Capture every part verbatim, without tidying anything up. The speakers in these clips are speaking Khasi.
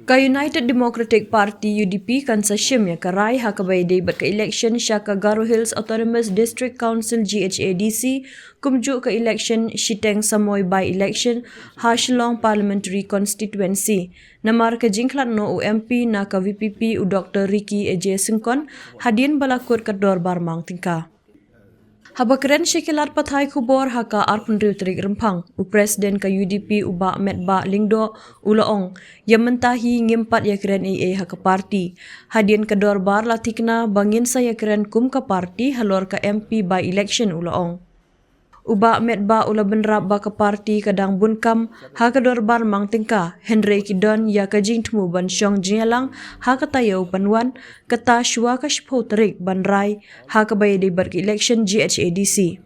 Ka United Democratic Party, U D P, kan sa shim ïa ka rai ha kaba ïadei bad ka election sha ka Garo Hills Autonomous District Council, G H A D C, kumjuh ka election shiteng samoi by-election ha Shillong Parliamentary Constituency, namar ka jingkhlad noh u M P na ka V P P, u Doctor Ricky A J Syngkon, hadien ba la kut ka dorbar mang tyngka. Haba kren sha ki lad pathai khubor ha ka arphew hynriew tarik Rymphang, u President ka U D P, u Bah Metbah Lyngdoh, u la ong, ïa mynta hi ngim pat ïakren ei ei ha ka party. Hadien ka dorbar la thikna ba ngin sa ïakren kum ka party halor ka M P by-election, u la ong. U Bah Metbah u la bynrap ba ka party ka dang bun kam ha ka dorbar mang tyngka, hynrei ki don ïa ka jingthmu ban shong jingïalang ha ka taïew ban wan, kata shuwa ka shiphew tarik ban rai ha kaba ïadei bad ka election G H A D C.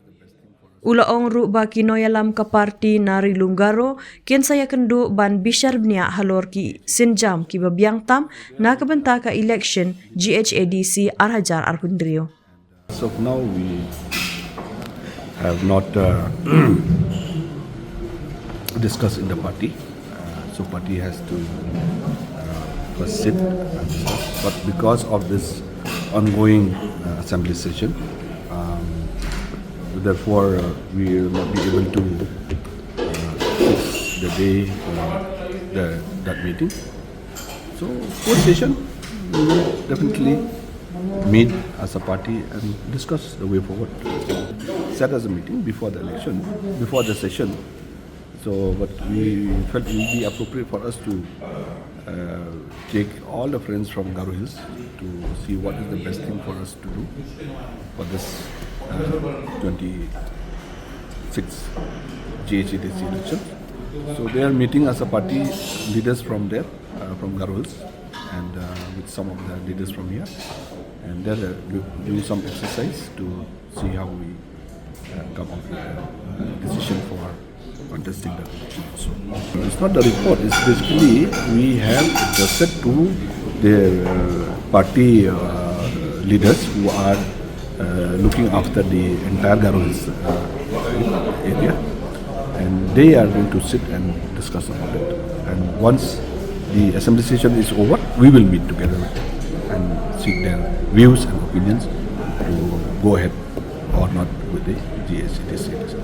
U la ong ruh ba ki nongïalam ka party na Ri Lum Garo kin sa ïakynduh ban bishar bniah halor ki sienjam kiba biang tam na ka bynta ka election G H A D C ar hajar arphew hynriew. As of now, we have not uh, discussed in the party. Uh, so party has to uh, first sit and discuss. But because of this ongoing uh, assembly session, um, therefore uh, we will not be able to uh, fix the day for the, that meeting. So post session, we will definitely meet as a party and discuss the way forward. Set as a meeting before the election, before the session. So, but we felt it would be appropriate for us to uh, take all the friends from Garo Hills to see what is the best thing for us to do for this uh, twenty-six G H A D C election. So they are meeting as a party leaders from there, uh, from Garo Hills, and uh, with some of the leaders from here, and they're uh, do- doing some exercise to see how we uh, come up with a uh, decision for contesting that election also. It's not the report, it's basically we have requested to the uh, party uh, leaders who are uh, looking after the entire Garo Hills uh, area, and they are going to sit and discuss about it. And once the assembly session is over, we will meet together with them and seek their views and opinions to go ahead or not with the G H A D C.